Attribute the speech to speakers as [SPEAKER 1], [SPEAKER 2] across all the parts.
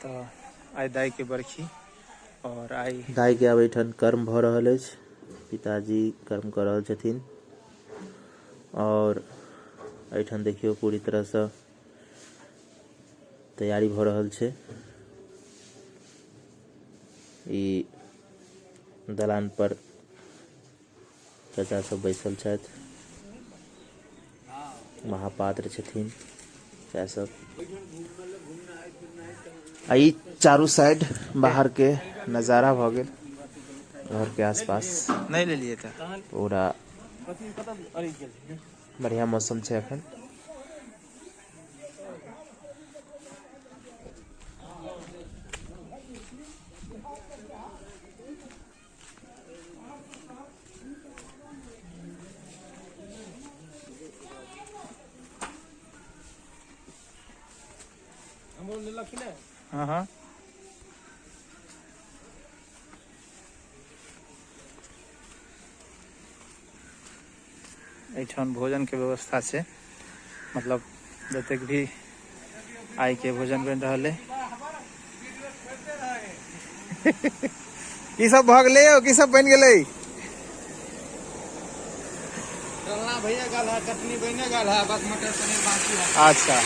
[SPEAKER 1] तऽ आइ दाइके बरखी आओर आइ
[SPEAKER 2] दाइके आब एहिठाम कर्म भऽ रहल अछि। पिताजी कर्म कऽ रहल छथिन आओर एहिठाम देखियौ पूरी तरहसँ तैयारी भऽ रहल छै। ई दलान पर चाचा सब बैसल छथि, महापात्र छथिन सएह सब। आ ई चारू साइड बाहर के नजारा भऽ गेल घर के आसपास।
[SPEAKER 1] नहि लेलियै तऽ
[SPEAKER 2] पूरा बढ़िया मौसम छै अखन।
[SPEAKER 1] हाँ हाँ एहिठाम भोजन के व्यवस्था छै, मतलब जतेक भी आइ के भोजन बनि रहल है। की सब भऽ गेलै यौ, की सब बनि गेलै?
[SPEAKER 3] डलना भैया गेल है, चटनी बने गेल है, बस मटर पनीर बाकी है।
[SPEAKER 1] अच्छा,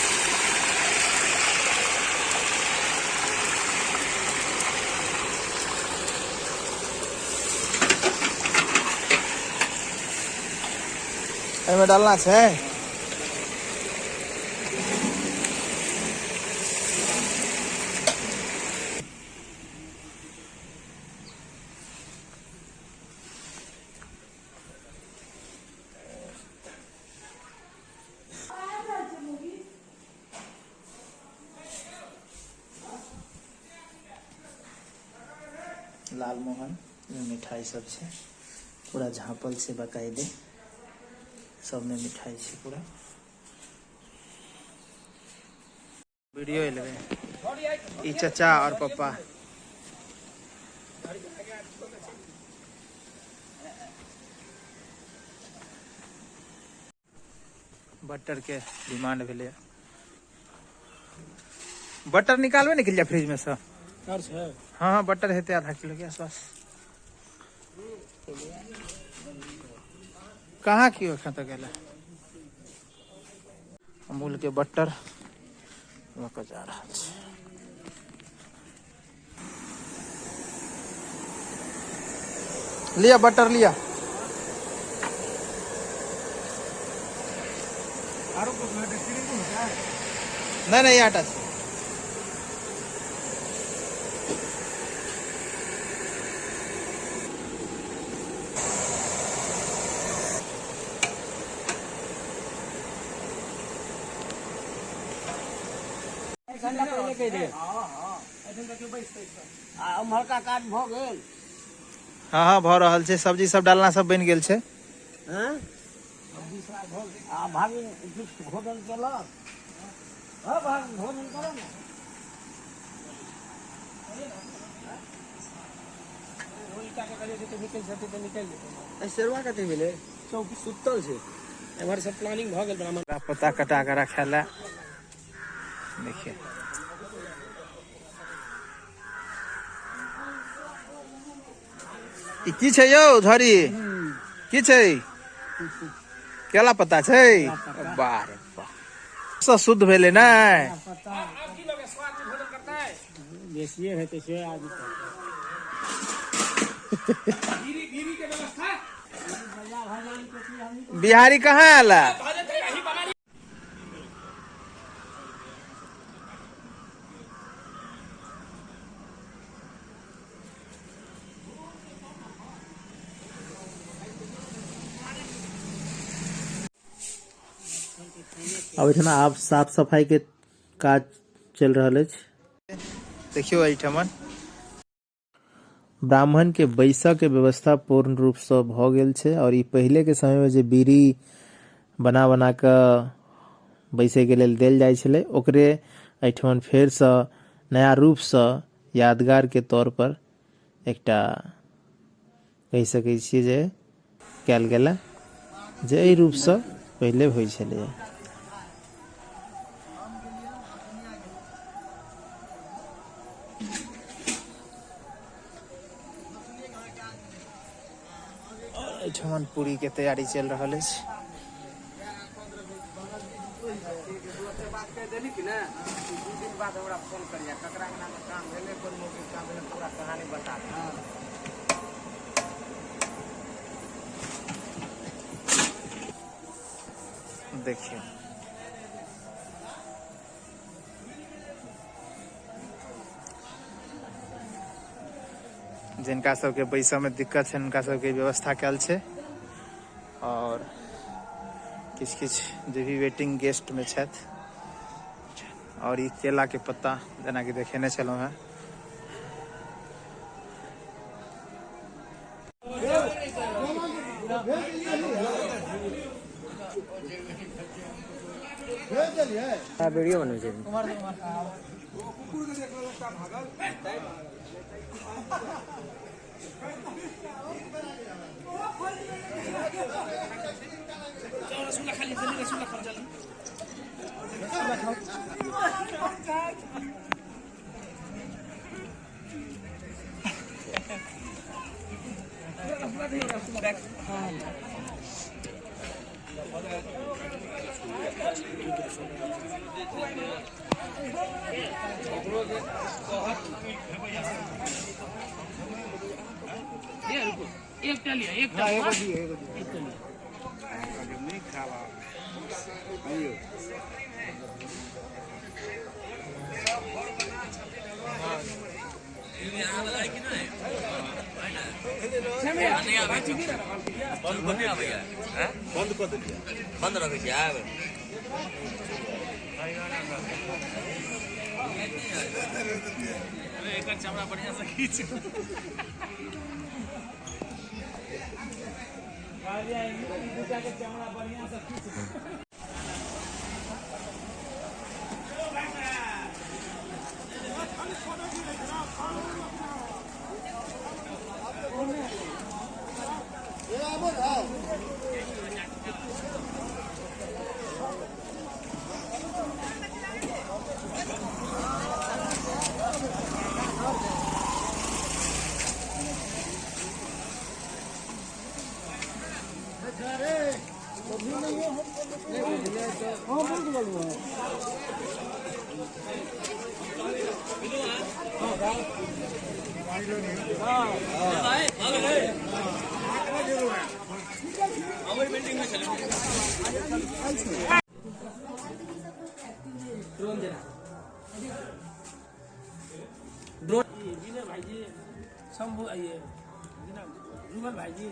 [SPEAKER 1] एहिमे डालना छै। लालमोहन मिठाई सब छै, पूरा झाँपल छै बकायदे, सबमे मिठाई छै पूरा। वीडियो लेबै ई चचा और पप्पा। बटर के डिमांड भेलै, बटर निकालबे ने केलियै फ्रिज में से। हाँ हाँ बटर हेतै आधा किलो के आसपास। कहाँ क्यों एखन तक एलै? अमूल के बटर लऽ कऽ जा रहल छै। लिया बटर लिया। नहीं नहीं आटा छै।
[SPEAKER 4] आ उम्हरका काज भऽ गेल?
[SPEAKER 1] हाँ हाँ भऽ रहल छै, सब्जी सब डालना सब बनि गेल छै।
[SPEAKER 4] हँ, आ भागिन किछु भोजन केलक? हँ भागिन, भोजन करऽ ने।
[SPEAKER 3] शेरवा कते भेलै? सुतल छै। एम्हर सब प्लानिंग भऽ गेल ब्राह्मण
[SPEAKER 1] पत्ता कटा कऽ रखै लए। देखिए ई की छै यौ झड़ी, की छै? केला पत्ता छै। वाह रे वाह, सब शुद्ध भेलै ने।
[SPEAKER 4] बेसिए हेतै से आदमी।
[SPEAKER 1] बिहारी कहाँ आयल है?
[SPEAKER 2] अब एहिठिना आब साफ सफाई के काज चलि रहल अछि।
[SPEAKER 1] देखियौ एहिठमन
[SPEAKER 2] ब्राह्मण के बैसऽ के व्यवस्था पूर्ण रूप से भऽ गेल छै। और ई पहिले के समय में जे बीड़ी बना बना कऽ बैसै के लेल देल जाइ छलै, ओकरे एहिठमन फेरसँ नया रूपसँ यादगार के तौर पर एकटा कहि सकै छियै जे कयल गेल, जे एहि रूपसँ पहिले होइ छलैए।
[SPEAKER 1] एहिठमन पूरी के तैयारी चलि रहल अछि।
[SPEAKER 3] बात कहि देली कि ने 2 दिन बाद हमरा फोन करिया, ककरा अंगना में काम भेलै, कोन मौके काम भेलै, पूरा कहानी बता दे।
[SPEAKER 1] देखियौ जिनका सबके बैसऽ में दिक्कत छै हुनका सबके व्यवस्था कयल छै। और किछु किछु जे भी वेटिंग गेस्ट में छथि। और ई केला के पत्ता जेनाकि देखेने छलहुँ हेँ।
[SPEAKER 4] वीडियो बनबै छै।
[SPEAKER 5] एकटा लिअ, एकटा लिअ।
[SPEAKER 6] बंद कऽ देलियै, बंद रखै छियै। आब
[SPEAKER 5] एकर चमड़ा बढ़िया से खींच। चमड़ा बढ़िया से खींच। ड्रोन देना, ड्रोन। विनय भाईजी, शंभू, ये जुगल भाईजी।